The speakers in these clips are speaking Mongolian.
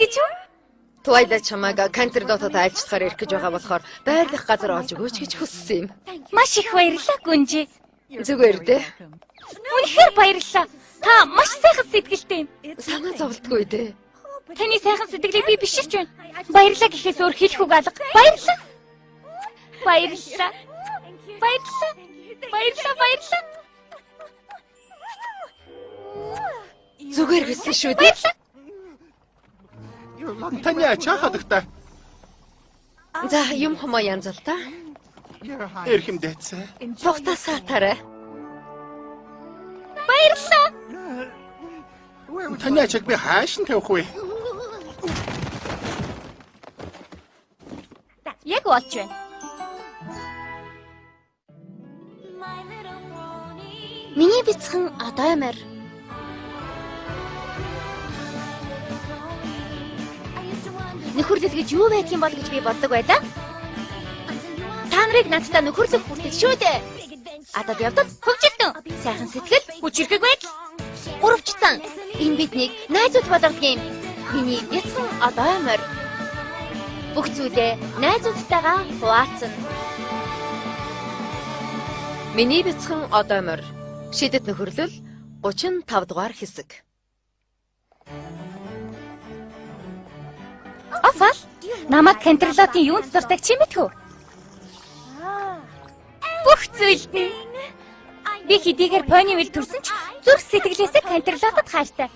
гэж юу? Twilight чамайг Кантерлотод айлчлахаар ирэх гэж байгаа болохоор байрлах газар олж өгөөч гэж хүссэн юм. Маш их баярлалаа, Гүнжи. Зүгээр дээ. Үнэхээр баярлалаа. Та маш сайхан сэтгэлтэй юм. Санаа зовлтгүй дээ. Таны сайхан сэтгэлийг би биширч байна. Баярлалаа гэхээс өөр хэлэх үг алга. Баярлалаа. Баярлалаа. Баярлалаа. Баярлалаа, баярлалаа. Зүгээр гэсэн шүү дээ. Таны ачаа хадагтай. За, юм хомоо янзал та. Эрхэм дайцаа. Тухтасаа тарай. Баярлалаа. Таны ачааг би хааш нь тавих вэ? Яг болж байна. Миний бяцхан одой морь. Нөхөрлөл гэж юу байдаг юм бол гэж би боддог байлаа. Та нарыг надтай нөхөрлөх хүртэл шүү дээ. Адад явдал хөгжилтөн, сайхан сэтгэл, хүчирхэг байдал. Гуравчсан. Энэ биднийг найзууд болгодог юм. Миний бяцхан одой морь. Бүх зүйлээ найзуудтайгаа хуваалцана. Миний бяцхан одой морь. Шидэт нөхөрлөл 35 дугаар хэсэг. Офал, намайг Кантерлотын юунд дуртайг чи мэдэх үү? Бүх зүйлд нь. Би хэдийгээр Понивилд төрсөн ч зүрх сэтгэлээсээ Кантерлотод хайртай.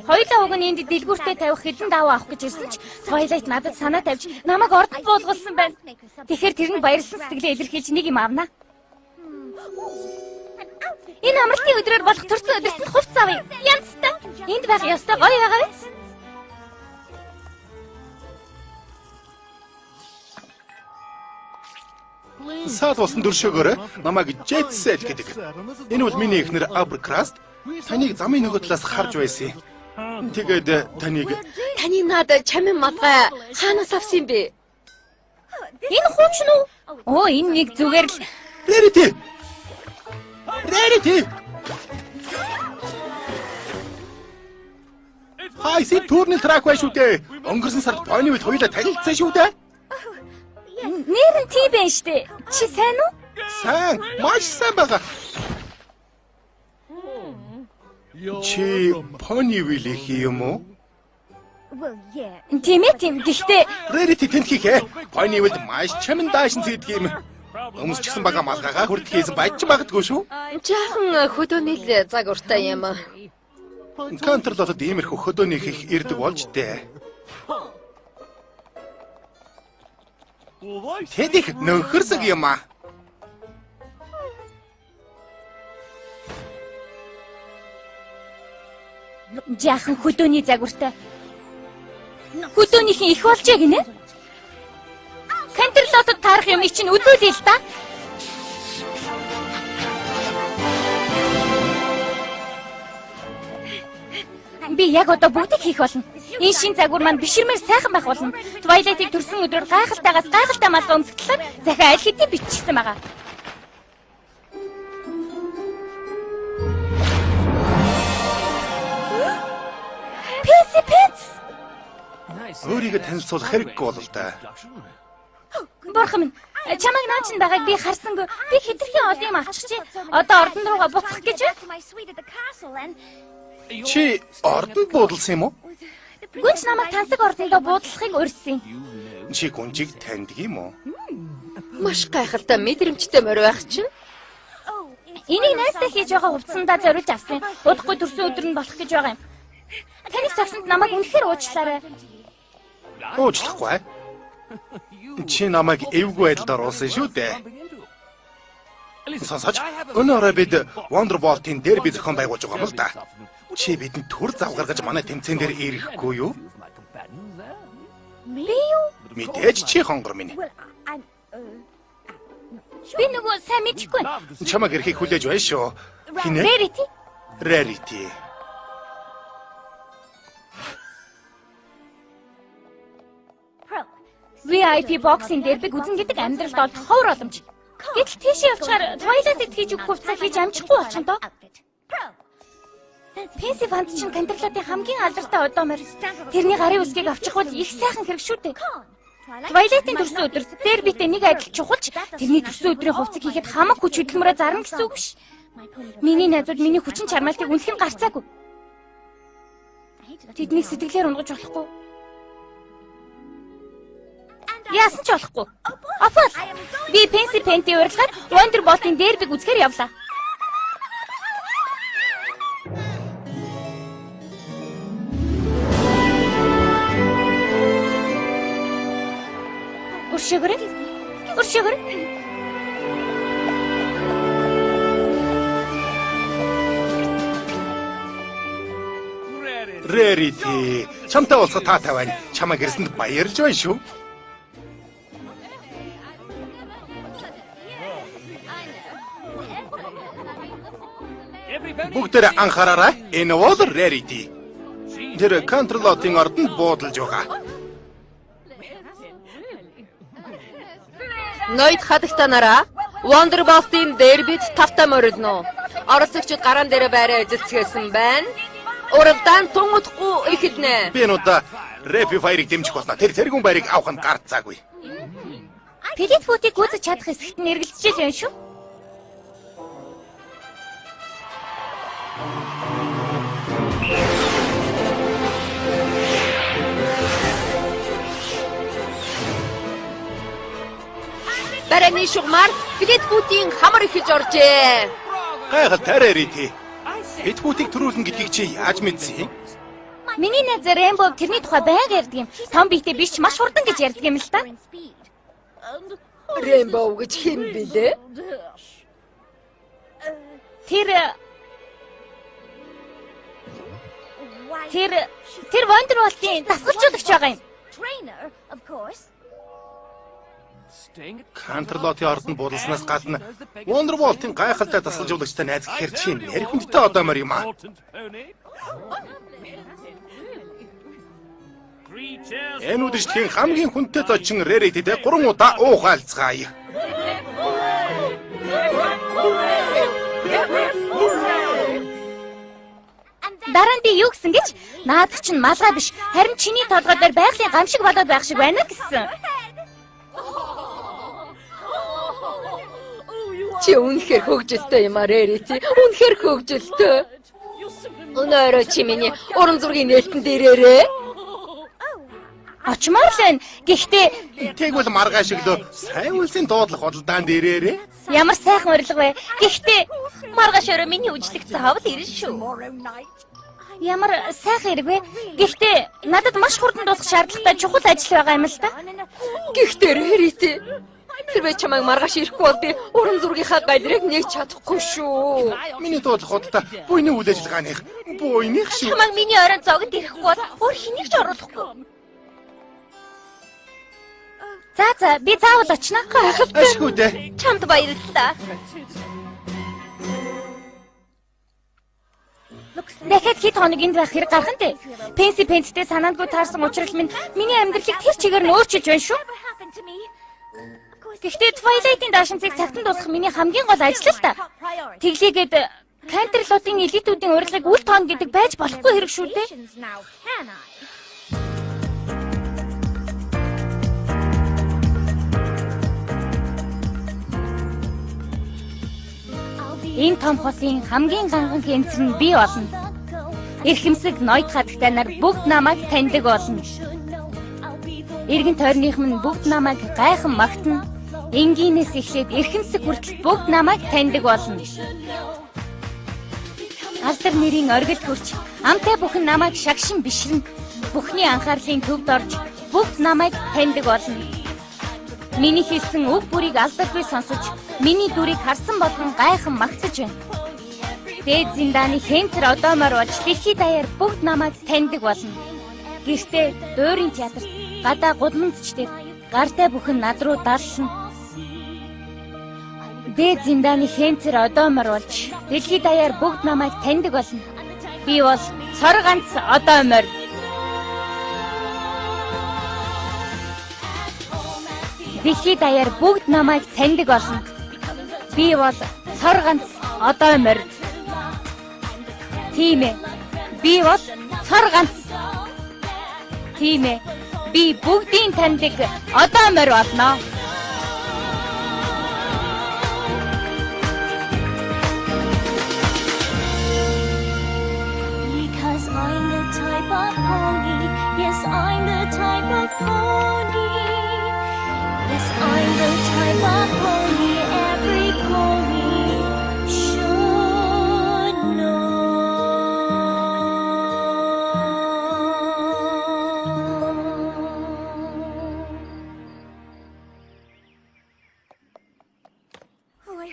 Хоёулаа уг нь энд дэлгүүртээ тавих хэдэн даваа авах гэж ирсэн ч Twilight надад санаа тавьж намайг ордонд буулгуулсан байна. Тэгэхээр тэр нь баярлсан сэтгэлээ илэрхийлж нэг юм авна. Энэ амралтын өдрөөр болох төрсөн өдөрт нь хувцас авъя. Янзтай. Энд байх ёстой гоё байгаа биз? Саад усан дөршөөгөөр намайг Jetset гэдэг. Энэ бол миний эхнэр Abercrest. Таныг замын нөгөө талаас харж байсан. Тэгээд таныг Таны над чамин малгай хаанаас авсан юм бэ? Энэ хуучин уу? Оо, энэ нэг зүгээр л Rarity. Rarity. Хай, си турнил трак бай шүү дээ. Өнгөрсөн сард Понивилд хоёулаа танилцсан шүү дээ. Нэр нь тийм байх штэ. Чи сайн уу? Сайн, маш сайн байгаа. Чи Понивиль юм уу? Тийм ээ, тийм. Гэхдээ Rarity тэнд хийхээ. Понивилд маш чамин даашин зийдэг юм. Өмсчихсэн байгаа малгайгаа хүртэх хийсэн байж магадгүй шүү. Жаахан хөдөөний л загвартай юм. Кантерлотод иймэрхүү хөдөөний их ирдэг болж дээ. Тэд их нөхөрсөг юм аа. Жаахан хөдөөний загвартай. Хөдөөнийх нь их болжээ гинэ. Кантерлотод таарах юмыг чинь үзүүлээ л да. Би яг одоо бүгдийг хийх болно. Энэ шин загвар маань биширмээр сайхан байх болно. Twilight-ыг төрсөн өдрөөр гайхалтайгаас гайхалтай малгай өмсөх талаар захиа аль хэдийн биччихсэн байгаа. Пэси пэц. Өөрийгөө танилцуулах хэрэггүй бол да. Бурхан минь, чамайг наа чин байгааг би харсангүй. Би хэтэрхий олон юм авчихжээ. Одоо ордон руугаа буцах гэж байна. Чи ордонд буудалсан юм уу? Гүнж намайг тансаг ордондоо буудлахыг урьсан. Чи гүнжийг таньдаг юм уу? Маш гайхалтай мэдрэмжтэй морь байх чинь. Энийг найстай хийж байгаа хувцсандаа зориулж авсан. Удахгүй төрсөн өдөр нь болох гэж байгаа юм. Таны сагсанд намайг үнэхээр уучлаарай. Уучлахгүй. Чи намайг эвгүй байдалд оруулсан шүү дээ. Сонсооч, өнөөрөө бид Wonderbolt-ийн дерби зохион байгуулж байгаа юм л да. Чи бидэнд төр зав гаргаж манай тэмцээн дээр ирэхгүй юу? Би юу? Мэдээж чи хонгор минь. Би нөгөө сайн мэдэхгүй. Чамайг ирэхийг хүлээж байна шүү. Хинэ? Rarity. Rarity. VIP box-ийн дербиг үзэн гэдэг амьдралд олдох ховор боломж. Гэтэл тийшээ явчихаар Twilight-д хийж өгөх хувцас хийж амжихгүй болчихно доо. Пенси Фанд чинь Кантерлотын хамгийн алдартай одоо морь. Тэрний гарын үсгийг авчих бол их сайхан хэрэг шүү дээ. Твайлайтын төрсөн өдөр дербитэй нэг адил чухалч тэрний төрсөн өдрийн хувцыг хийхэд хамаг хүч хөдөлмөрөө зарна гэсэн үг биш. Миний найзууд миний хүчин чармайлтыг үнэлэх нь гарцаагүй. Тэднийг сэтгэлээр унгаж болохгүй. Яасан ч болохгүй. Опол. Би Пенси Пенти урилгаар Wonderbolt-ын дербиг үзэхээр явлаа. Өршөөгөрэй. Өршөөгөрэй. Rarity, чамтай уулзах таатай байна. Чамайг ирсэнд баярлж байна шүү. Бүгдээр анхаараарай. Энэ бол Rarity. Тэр Canterlot-ын ордонд буудалж байгаа. Ноёд хадагта нараа Wonderbolt-ын дербид тавтай морилно. Оролцогчид гараан дээрээ байраа эзэлцгээсэн байна. Уралдаан тун удахгүй эхэлнэ. Би энэ удаа Rapid Fire-ыг дэмжих болно. Тэр тэргүүн байрыг авах нь гарцаагүй. Флитфутыг гүйцэж чадах хэсэгт нь эргэлзэж л байна шүү. Барайны шугамар Флитфутын хамар эхэлж оржээ. Гайхалтай Rarity. Флитфутыг төрүүлнэ гэдгийг чи яаж мэдсэн юм? Миний найз Рэмбо тэрний тухай байнга ярьдаг юм. Том биетэй биш ч маш хурдан гэж ярьдаг юм л та. Рэмбо гэж хэн билээ? Тэр Wonderbolt-ын дасгалжуулагч байгаа юм. Canterlot-ын ордонд буудалснаас гадна Wonderbolt-ын гайхалтай дасгалжуулагчтай найз гэхээр чи нэр хүндтэй одоо морь юм аа. Энэ үдшилтийн хамгийн хүндтэй зочин Rarity-тэй 3 удаа уухалцгаая. Дараа нь би юу гэсэн гэж наадах чинь малгай биш харин чиний толгой дээр байгалийн гам шиг болоод байх шиг байна гэсэн. Чи үнэхээр хөгжилтэй юм аа Rarity. Үнэхээр хөгжилтэй. Өнөөрөө чи миний уран зургийн нээлтэн дээрээрээ. Очмоор л байна. Гэхдээ тэгвэл маргааш өглөө сайн үлсийн дуудлах худалдаанд ирээрээ. Ямар сайхан урилга вэ? Гэхдээ маргааш өрөө миний үжлэг заавал ирнэ шүү. Ямар сайхан хэрэг вэ? Гэхдээ надад маш хурдан дуусах шаардлагатай чухал ажил байгаа юм л та. Гэхдээ Rarity, хэрвээ чамайг маргааш ирэхгүй бол би уран зургийнхаа галерейг нээж чадахгүй шүү. Миний дуудлах худалдаа буйны үйл ажиллагааных буйных шүү. Чамайг миний оройн зогт ирэхгүй бол өөр хэнийг ч оруулахгүй. За би заавал очно. Гайхалтай. Ашгүй дээ. Чамд баярлалаа. Дахиад хэд хоног энд байх хэрэг гарах нь дээ. Пенси Пенстэй санаандгүй таарсан учрал минь миний амьдралыг тэр чигээр нь өөрчилж байна шүү. Гэхдээ Twilight-ийн даашинцыг цагтан дуусгах миний хамгийн гол ажил л та. Тэглийгээд Canterlot-ын элитүүдийн урилгыг үл тоон гэдэг байж болохгүй хэрэг шүү дээ. Энэ том хотын хамгийн ганхан хэнцэр нь би болно. Эрхэмсэг ноёд хадагтай нар бүгд намайг таньдаг болно. Эргэн тойрных минь бүгд намайг гайхан магтана. Энгийнээс эхлээд эрхэмсэг хүртэл бүгд намайг таньдаг болно. Алдар нэрийн оргил хөрч амтай бүхэн намайг шагшин бишрэн. Бүхний анхаарлын төвд орж бүгд намайг таньдаг болно. Миний хэлсэн үг бүрийг алдаргүй сонсож, миний дүрийг харсан болгон гайхан магтаж байна. Дээд зиндааны хэнцэр одоомор болж дэлхий даяар бүгд намайг таньдаг болно. Гэртээ дуурийн театрт гадаа гудамжч дээр гартай бүхэн над руу даллна. Дээд зиндааны хэнцэр одоомор болж дэлхий даяар бүгд намайг таньдаг болно. Би бол цор ганц одоомор. Дэлхий даяар бүгд намайг таньдаг болно. Би бол цор ганц одоомор. Тийм ээ. Би бол цор ганц. Тийм ээ. Би бүгдийн таньдаг одоо морь болно. Because I'm the type of pony. Yes, I'm the type of pony. Yes, I'm the type of pony every pony should know.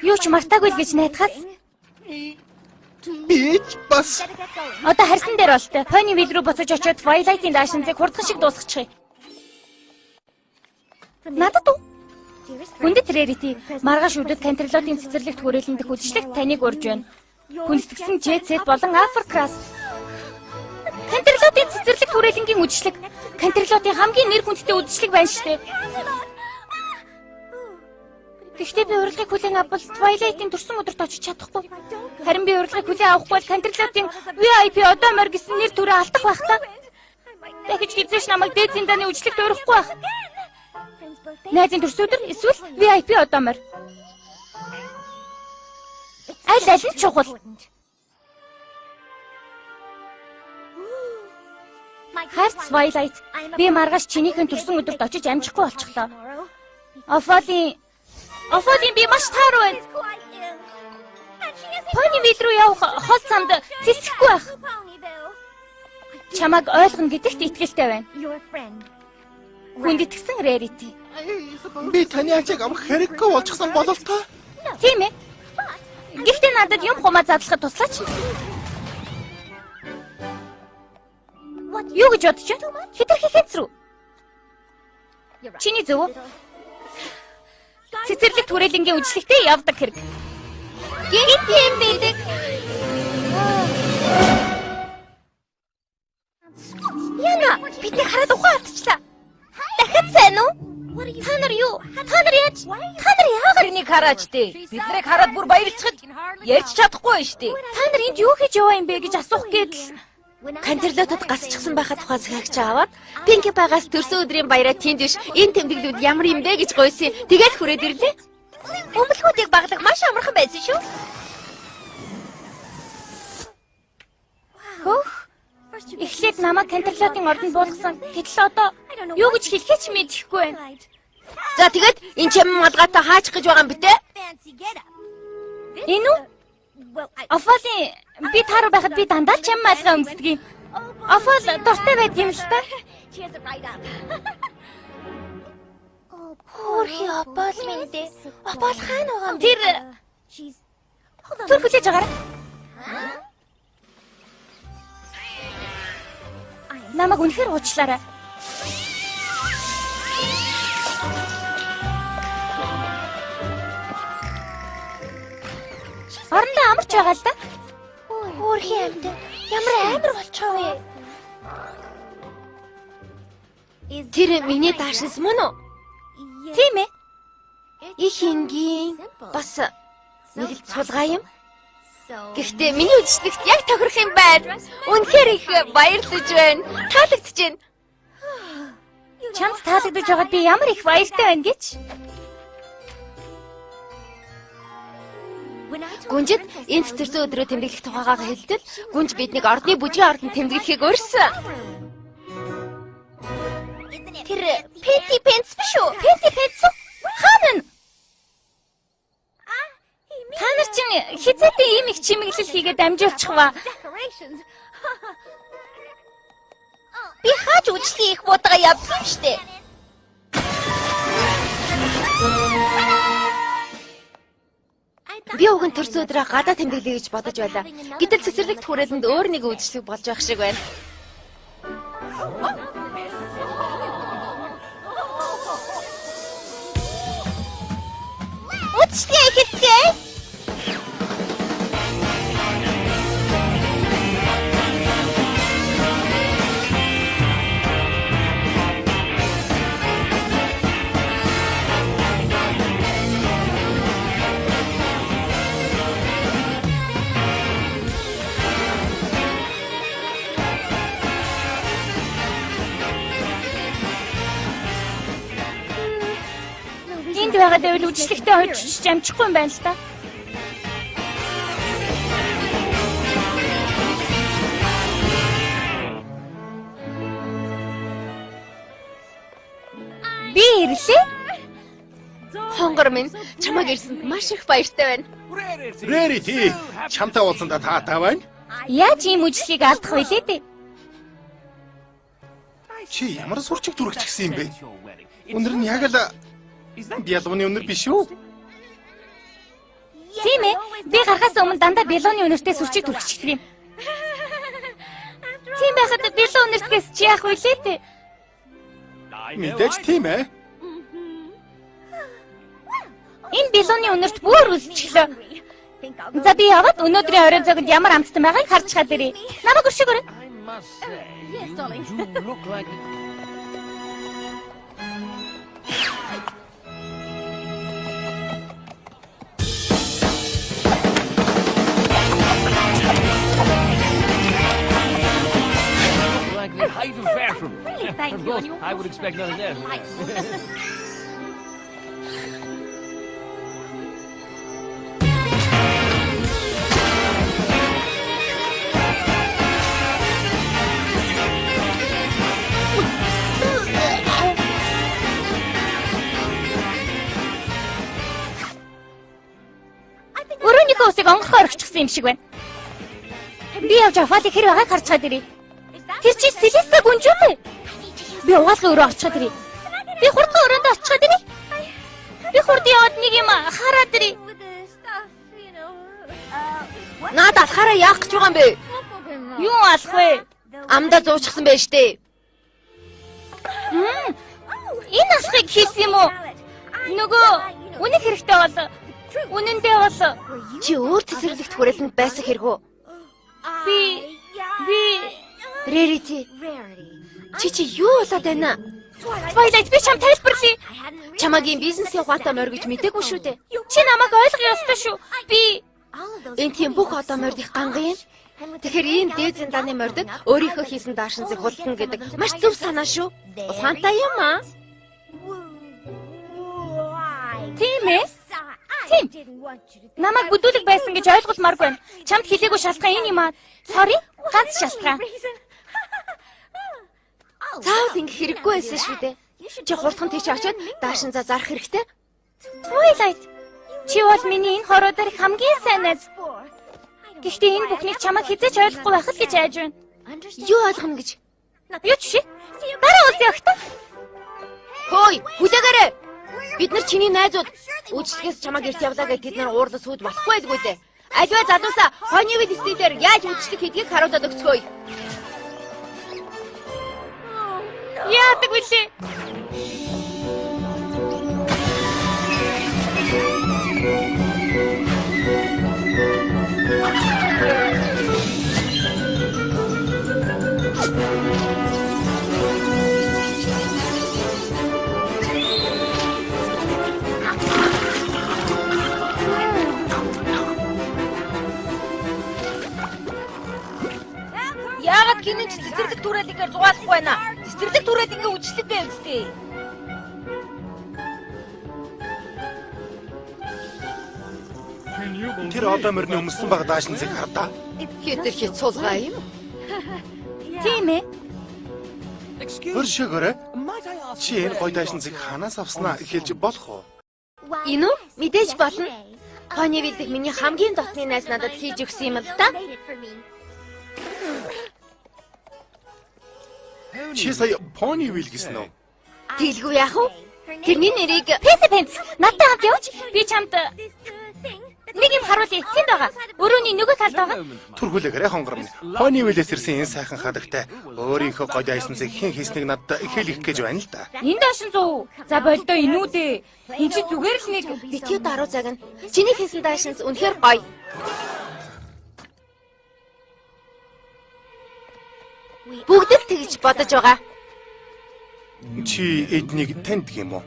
Юу ч мартаагүй л гэж найдахаас Би ч бас одоо харьсан дээр болтой. Ponyville рүү буцаж очиод Twilight-ийн даашинзыг хурдхан шиг дуусгачих. Надад уу? Хүндэт Rarity, маргааш өдөр Canterlot-ийн цэцэрлэгт хүрээлэн дэх үдшилтэд таныг урьж байна. Хүндэтгэсэн Jet Set болон Upper Crust. Canterlot-ийн цэцэрлэгт хүрээлэнгийн үдшилэг Canterlot-ийн хамгийн нэр хүндтэй үдшилэг байна шүү дээ. Гэхдээ би урилгыг хүлээн авбал Twilight-ийн төрсөн өдөрт очиж чадахгүй. Харин би урилгыг хүлээн авахгүй бол Canterlot-ийн VIP одоо морь гэсэн нэр төрөө алдах байх та. Дахиж хизээш намайг дээд зиндааны үдшилтэд урихгүй байх. Найзын төрсөн өдөр эсвэл VIP одоо морь. Аль аль нь чухал. Хайрт Twilight, би маргааш чинийхэн төрсөн өдөрт очиж амжихгүй болчихлоо. Офолийн би маш тааруу байна. Ponyville рүү явах хол замд тэсэхгүй байх. Чамайг ойлгоно гэдэгт итгэлтэй байна. Хүндэтгэсэн Rarity. Би таны ачааг авах хэрэггүй болчихсон бололтой. Тийм ээ. Гэхдээ надад юм хумаа задлахад туслаач. Юу гэж бодож байна? Хэтэрхий хэцрүү. Чиний зөв үү? Цэцэрлэг түрээлэнгийн үдшилтэд явдаг хэрэг. Гинт юм байдаг. Яна, бидний хараад ухаан алдчихлаа. Дахиад сайн уу? Та нар юу? Та нар яаж? Та нар яагаад Тэрнийг хараач дээ. Биднийг хараад бүр баярлцахад ярьж чадахгүй байна шүү дээ. Та нар энд юу хийж яваа юм бэ гэж асуух гээд л Canterlot-од гасчихсан байхад тухайн захиагч аваад Pinkie Pie-гаас төрсөн өдрийн баяраа тэнд биш энэ тэмдэглүүд ямар юм бэ гэж гуйсан. Тэгээд хүрээд ирлээ. Өмлөхүүдийг баглах маш амархан байсан шүү. Хөөх. Эхлээд намайг Canterlot-ын ордонд буулгасан. Гэтэл одоо юу гэж хэлэхээ ч мэдэхгүй байна. За тэгээд энэ чам малгайтай хаачих гэж байгаа юм бэ те? Энэ үү? Офолийн би тааруу байхад би дандаа чам малгай өмсдөг юм. Офол дуртай байдаг юм л та. Хөөрхий Опол минь дээ. Опол хаана байгаа юм бэ? Тэр түр хүлээж аваарай. Намайг үнэхээр уучлаарай. Орондоо амарч байгаа л да. Хөөрхий амьтан ямар амар болчихоо вэ? Тэр миний даашинс мөн үү? Тийм ээ. Их энгийн бас нэг л цулгай юм. Гэхдээ миний үдшилтэд яг тохирох юм байна. Үнэхээр их баярлаж байна. Таалагдж байна. Чамд таалагдаж байгаад би ямар их баяртай байна гэж. Гүнжид энд төрсөн өдрөө тэмдэглэх тухайгаа хэлтэл Гүнж биднийг ордны бүжгийн ордонд тэмдэглэхийг урьсан. Тэр Пенти Пенс биш үү? Пенти Пенс үү? Хаана нь? Та нар чинь хизээдээ ийм их чимэглэл хийгээд амжуулчих ва. Би хааж үжлийн их буудагаа явдаг юм штэ. Би уг нь төрсөн өдрөө гадаа тэмдэглэе гэж бодож байлаа. Гэтэл цэцэрлэгт хүрээлэнд өөр нэг үйлчлэг болж байх шиг байна. Үдшилгээ эхэлцгээе. энд байгаад байвал үжиглэхтэй хожиж амжихгүй юм байна л та. Би ирлээ. Хонгор минь чамайг ирсэнд маш их баяртай байна. Rarity, чамтай уулзсандаа таатай байна. Яаж ийм үжиглийг алдах вүлээ дээ? Чи ямар сурчиг түрэгчгсэн юм бэ? Өнөр нь яг л бялууны өнөр биш үү? Тийм ээ. Би гарахаас өмнө дандаа бялууны өнөртэй сүрчиг түрхчихдэг юм. Тийм байхад бялуу өнөртгөөс чи яах вүлээ дээ? Мэдээж тийм ээ. Энэ бялууны өнөрт бүр үлдчихлээ. За би яваад өнөөдрийн оройн зогонд ямар амттай байгааг харж чад ирье. Намайг өршөөгөөрэй. Like the height of fashion. Of course, I would expect nothing less. Өрөөнийхөө усыг онгорхоо орхичихсан юм шиг байна. Би явж Офали хэр байгааг харж чад ирье. Тэр чи Селеста гүнжүү дээ. Би угаалгын өрөө очиход ирье. Би хурдхан өрөөндөө очиход ирье. Би хурд яваад нэг юм хараад ирье. Наад алхаараа яах гэж байгаа юм бэ? Юу алах вэ? Амдаа зуучихсан байж тээ. Энэ алхахыг хийсэн юм уу? Нөгөө үнэх хэрэгтэй бол үнэндээ бол Чи өөр цэцэрлэгт хүрээлэнд байсан хэрэг үү? би Rarity. Чи юу болоод байна? Twilight би чам тайлбарлая. Чамайг ийм бизнесийн ухаантай морь гэж мдээгүй шүү дээ. Чи намайг ойлгох ёстой шүү. Би Энэ тийм бүх одоо морьд их ганга юм. Тэгэхээр ийм дээд зиндааны морьдод өөрийнхөө хийсэн даашинзыг худалдана гэдэг маш зөв санаа шүү. Ухаантай юм аа. Тийм ээ. Тийм. Намайг бүдүүлэг байсан гэж ойлголмооргүй байна. Чамд хэлээгүй шалтгаан энэ юм аа. Sorry, ганц шалтгаан. Заавал ингэх хэрэггүй байсан шүү дээ. Чи хурдхан тийш очиод даашинзаа зарах хэрэгтэй. Twilight, чи бол миний энэ хороо дээрх хамгийн сайн найз. Гэхдээ энэ бүхнийг чамайг хэзээ ч ойлгохгүй байх л гэж айж байна. Юу ойлгоно гэж? Юу ч биш. Дараа уулзъя огтой. Хөөй, хүлээгээрэй. Бид нар чиний найзууд. Үйлчлэгээс чамайг эрт явлаа гэж тэд нар уурлаа сүйд болохгүй байлгүй дээ. Аливаа залуусаа Ponyville стилээр яаж үйлчлэг хийдгийг харуулад өгцгөөе. Яадаг вүлээ? Яагаад гинэн ч цэцэрлэг түрээлэнгээр зугаалахгүй байна? Цэцэрлэг түрээлэнгээ үжиглэг байв үстэй. Тэр одоо морины өмссөн баг даашинзыг хардаа. Хэтэрхий цулгай юм. Тийм ээ. Өршөөгөөрэй. Чи энэ гоё даашинзыг хаанаас авснаа хэлж болох уу? Энэ үү? Мэдээж болно. Ponyville дэх миний хамгийн дотны найз надад хийж өгсөн юм л да. Чи сая Ponyville гэсэн үү? Тэгэлгүй яах вэ? Тэрний нэрийг Пэси Пэнс, надтай хамт явж би чамд нэг юм харуулъя. Тэнд байгаа. Өрөөний нөгөө талд байгаа. Түр хүлээгээрэй хонгор минь. Ponyville-ээс ирсэн энэ сайхан хадагтай өөрийнхөө гоё даашинзыг хэн хийснийг надад хэлэх гэж байна л да. Энэ даашин зүү. За болдоо инүү дээ. Энд чи зүгээр л нэг битгий даруй цаг нь. Чиний хийсэн даашинз үнэхээр гоё. Бүгд л тэгж бодож байгаа. Чи эднийг таньдаг юм уу?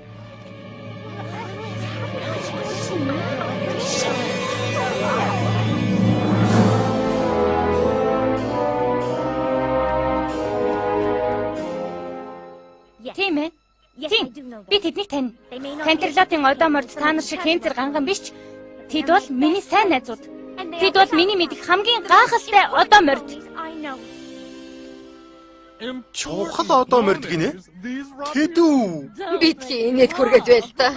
Тийм ээ. Тийм. Би тэднийг таньна. Кантерлотын одоо морд та нар шиг хэмзэр ганган биш ч тэд бол миний сайн найзууд. Тэд бол миний мэдэх хамгийн гайхалтай одоо морд. Чухал одоо морд гинэ? Тэд үү? Битгий инээд хүргээд байл та.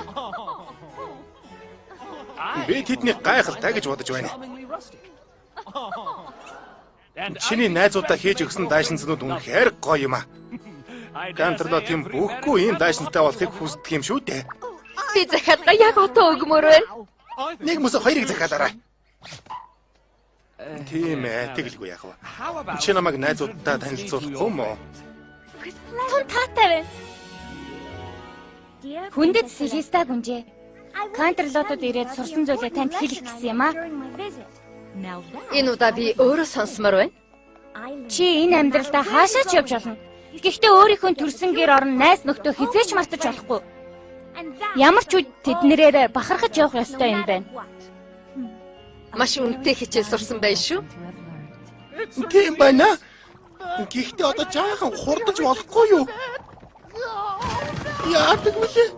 Би тэднийг гайхалтай гэж бодож байна. Чиний найзуудаа хийж өгсөн дайшинцнууд үнэхээр гоё юм аа. Кантерлотын бүхгүй ийм дайшинтай болохыг хүсдэг юм шүү дээ. Би захиалга яг одоо өгмөр байна. Нэг мөсө хоёрыг захиалаарай. Тийм ээ, тэгэлгүй яах вэ? Чи намайг найзуудтай танилцуулахгүй юм уу? Тун таатай байна. Хүндэт Селеста гүнжээ. Кантерлотод ирээд сурсан зүйлээ танд хэлэх гэсэн юм аа. Энэ удаа би өөрөө сонсомоор байна. Чи энэ амьдралдаа хаашаа ч явж болно. Гэхдээ өөрийнхөө төрсөн гэр орон найз нөхдөө хэзээ ч мартаж болохгүй. Ямар ч үед тэднэрээр бахархаж явах ёстой юм байна. Маш үнэтэй хичээл сурсан байх шүү. Тийм байна. Гэхдээ одоо жаахан хурдаж болохгүй юу? Яадаг вүлээ?